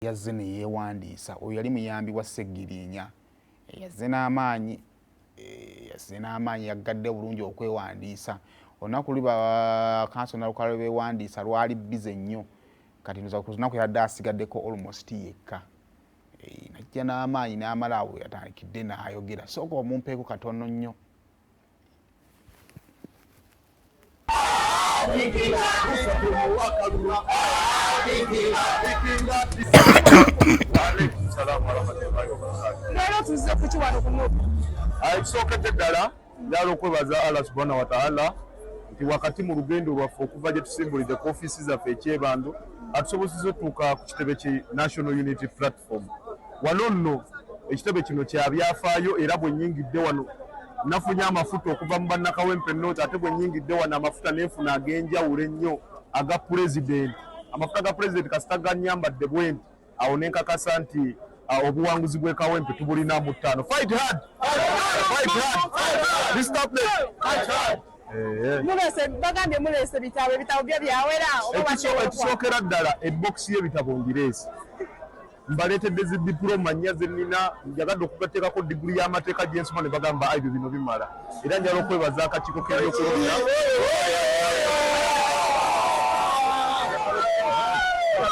Yazze ne yeewandiisa. Oyo yali muyambi wa Ssegiriinya. Yazze n'amaanyi, yazze n'amaanyi, yaggadde bulungi okwewandiisa. Olunaku luli ba kanso Nalukala lwe beewandiisa lwali bbize nnyo. Kati ndowooza ku lunaku yabadde asigaddeko almost yekka. Najja n'amaanyi n'amala awo yatandikidde n'ayogera. Sooka omumpeeko katono nnyo. Ekisookedde ddala njagala okwebaza Allah subhanahu wataala nti wakati mu lugendo lwaffe okuva gye tusimbulidde ku ofiisi zaffe ekyebando atusoboseza otuuka ku kitebe ki National Unity Platform. Wano nno ekitebe kino kya byafaayo era bwe nnyingidde wano nafunye amafuta okuva mu bannakawempe North ate bwe nnyingidde wano amafuta nenfuna ag'enjawulo ennyo aga pulezidenti. Amafuta ga pulezidenti kasita gannyambadde bwenti awo ne nkakasa nti obuwanguzi bw'e Kawempe tubulina mu ttaano. Fight hard! Fight hard! Mr. President! Fight hard! Mulese bagambye mulese bitabo, ebitabo byo byawera. Ekisookera ddala ebokisi y'ebitabo ngireese, mbaleetedde zi diploma nnya ze nnina, njagadde okugateekako diguli y'amateeka gye nsoma ne bagamba ebyo bino bimala. Era njala okwebaza akakiiko k'ebyokulonda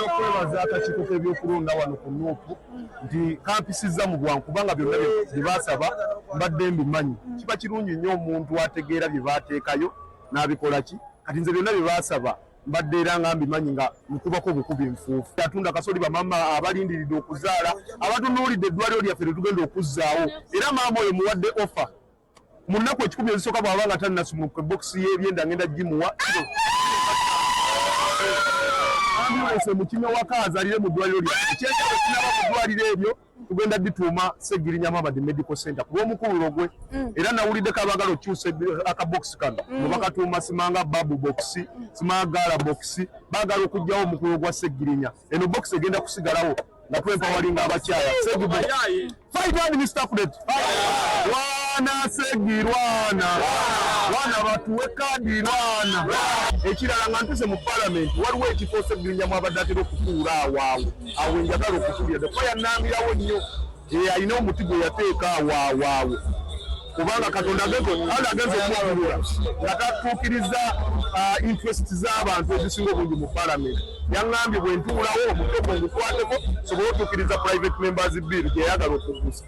okwebaza akakiiko k'ebyokulonda wano ku Nuupu nti kampisizza mu bwangu kubanga byonna bye baasaba mbadde mbimanyi. Kiba kirungi nnyo omuntu ategeera bye baateekayo n'abikola ki. Kati nze byonna bye baasaba mbadde era nga mbimanyi nga nkubako bukubi nfuufu. Atunda kasoli, bamama abalindiridde okuzaala, abatunuulidde eddwaliro lyaffe lye tugenda okuzzaawo. Era maama oyo muwadde ofa mu nnaku 100 ezisooka bw'aba nga tannasumulukuka ebokisi y'ebyenda ngenda gimuwa ambulensi emukime waka azalire mu ddwaliro lyaffe. Ekyenjawulo kinaba mu ddwaliro eryo tugenda dituuma Ssegirinya Muhammad Medical Center ku lw'omukululo gwe. Era nawuliddeko abaagala okukyusa akabokisi kano nga bakatuuma simanga babu bokisi, simanga gaala bokisi, baagala okuggyawo omukululo gwa Ssegirinya. Eno bokisi egenda kusigalawo nga twempawalinga abakyala. Fight hard Mr. Fred. Lwana Segi lwana. Lwana batuwe kadi lwana. Ekirala nga ntuse mu palamenti waliwo ekifo Ssegirinya mwabadde atera okutuula awo awo. Awo njagala okutuulira kuba yannambirawo nnyo. Alina omuti gwe yateeka awo awo awo. Kubanga Katonda Allah agenze okumugulula nga tatuukiriza interest z'abantu ezisinga obungi mu palamenti. Yaŋŋambye bwe ntuulawo omutego ngukwateko sobole otuukiriza private members bill gye yayagala okugusa.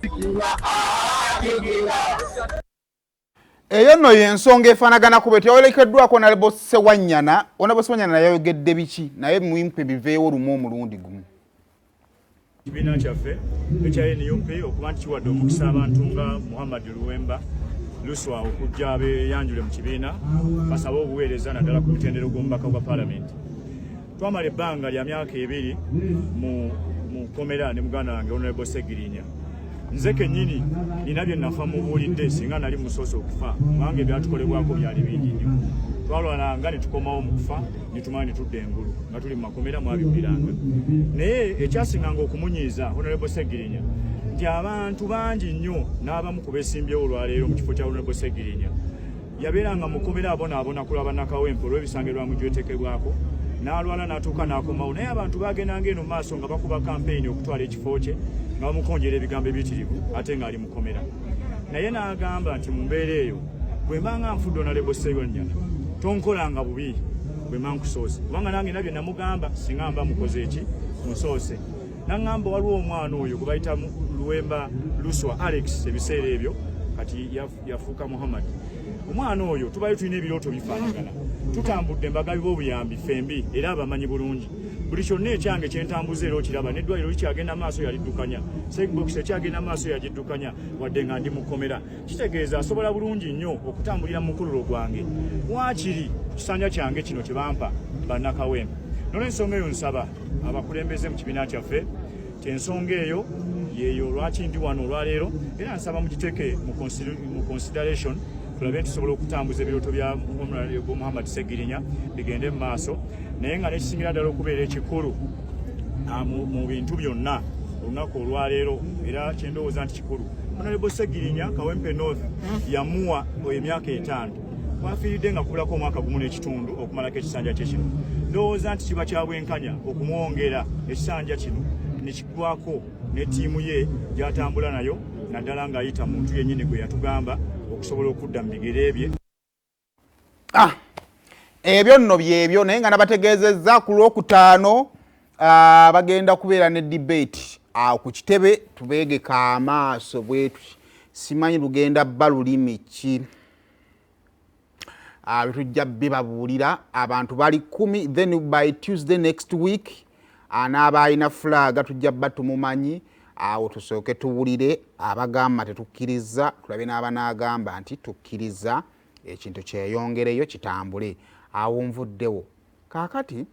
Eyo nno y'ensonga efaanagana ku bwe tyayolekeddwako Honorable Ssewanyana. Honorable Ssewanyana yayogedde biki naye mumpe biveewo lumu omulundi gumu. Ekibiina kyaffe ekya NUP okuba nti kiwadde omukisa abantu nga Muhammad Luwemba Luswa okujja beeyanjule mu kibiina basabe obuweereza naddala ku mitendero gw'omubaka gwa palamenti. Twamala ebbanga lya myaka 2 mu kkomera ne muganda wange Honorable Ssegirinya. Nze kennyini nina bye nafa mubuulidde singa nali musoose okufa kubanga ebyatukolebwako byali bingi nnyo. Twalwalanga ne tukomawo mu kufa ne tumala ne tudda engulu nga tuli mu makomera mwabiwuliranga. Naye ekyasinganga okumunyiiza Honorable Ssegirinya nti abantu bangi nnyo n'abamu ku beesimbyewo olwaleero mu kifo kya Honorable Ssegirinya yabeeranga mu kkomera abonaabona ku lwa bannakawempe olw'ebisange lwamujwetekebwako n'alwala n'atuuka n'akomawo, naye abantu baagendanga eno mu maaso nga bakuba kampeyini okutwala ekifo kye nga bamukonjera ebigambo ebiyitirivu ate ng'ali mu kkomera. Naye n'agamba nti mu mbeera eyo bwe mba nga nfudde Honorable Ssewanyana tonkolanga bubi bwe mba nkusoose, kubanga nange nabye namugamba singa mba mukoze eki musoose. N'aŋŋamba waliwo omwana oyo gwe bayita Luwemba Luswa Alex ebiseera ebyo kati yafuuka Muhammad. Omwana oyo tubayo tulina ebirooto bifaanagana, tutambudde mbagabi b'obuyambi ffembi era abamanyi bulungi buli kyonna ekyange kyentambuza era okiraba n'eddwaliro likyagenda maaso yaliddukanya, Segbox ekyagenda maaso yagiddukanya wadde nga ndi mu kkomera. Kitegeeza asobola bulungi nnyo okutambulira mu mukululo gwange waakiri ku kisanja kyange kino kye bampa bannakawempe. N'olwensonga eyo nsaba abakulembeze mu kibiina kyaffe ensonga eyo yeeyo lwaki ndi wano olwaleero era nsaba mugiteeke mu consideration tulabe nti tusobola okutambuza ebirooto bya Muhammad Ssegirinya bigende mu maaso, naye nga n'ekisingira ddala okubeera ekikulu mu bintu byonna olunaku olwaleero era kyendowooza nti kikulu Honorable Ssegirinya Kawempe North yamuwa emyaka 5 kwafiiridde nga kubulako omwaka gumu n'ekitundu okumalako ekisanja kye kino. Ndowooza nti kiba kya bwenkanya okumwongera ekisanja kino Ne kiggwako ne ttiimu ye gy'atambula nayo, naddala ng'ayita muntu yennyini gwe yatugamba okusobola okudda mu bigere bye. Ah, ebyo nno byebyo, naye nga nabategeezezza ku Lwokutaano bagenda kubeera ne debate ku kitebe. Tubeegeka amaaso bwetuti, simanyi lugenda bba lulimi ki. Bitujja bibabuulira. Abantu bali 10. Then by Tuesday next week anaaba alina flag tujja bba tumumanyi. Awo tusooke tuwulire abagamba tetukkiriza, tulabe n'abanaagamba nti tukkiriza, ekintu kyeyongereyo kitambule. Awo nvuddewo kaakati.